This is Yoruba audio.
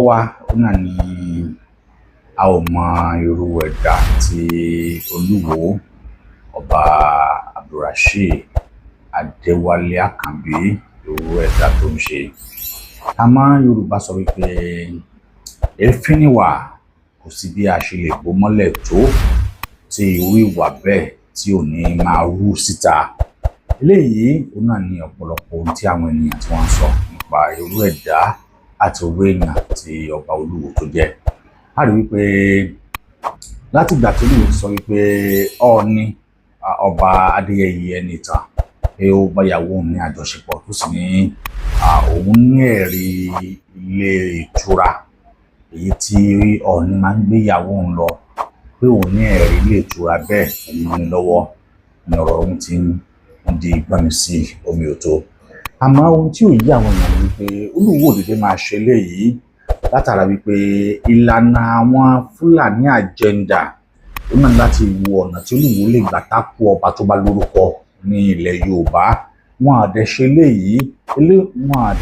wa náà ni a ò mọ irú ẹ̀dá tí Olúwo Ọba Abdulrasheed Adéwálé Àkànbí, irú ẹ̀dá tó ń ṣe. Àmọ́ Yorùbá sọ wípé èéfín níwà, kò sí bí a ṣe lè bó mọ́lẹ̀ tó tí irú ìwà bẹ́ẹ̀ tí ò ní máa rú síta. Eléyìí òun náà ní ọ̀pọ̀lọpọ̀ ohun tí àwọn ènìyàn tí wọ́n ń sọ nípa irú ẹ̀dá àti irú èèyàn tí ọba Olúwo tó jẹ́. A rí wípé láti ìgbà tí Olúwo ti sọ wípé Ọọ̀ni, Ọba Adéyẹyè Ẹnìtàn, pé ó bá ìyàwó òun ní àjọṣepọ̀, tó sì ní òun ní ẹ̀rí ilé ìtura èyí tí Ọọ̀ni máa ń gbé ìyàwó òun lọ, pé òun ní ẹ̀rí ilé ìtura bẹ́ẹ̀, òun ní lọ́wọ́, ní ọ̀rọ̀ òun ti ń di gbọ́nmi sí omi ò tó. Àmọ́ ohun tí ò yí àwọn èèyàn ni wípé Olúwo òdìdé máa ṣe léyìí látara wípé ìlànà àwọn Fúlàní agenda ó náà láti wo ọ̀nà tí Olúwo lè gbà tákù ọba tó bá lórúkọ ní ilẹ̀ Yorùbá. Wọn àdẹ ṣe léyìí wọn àdẹ.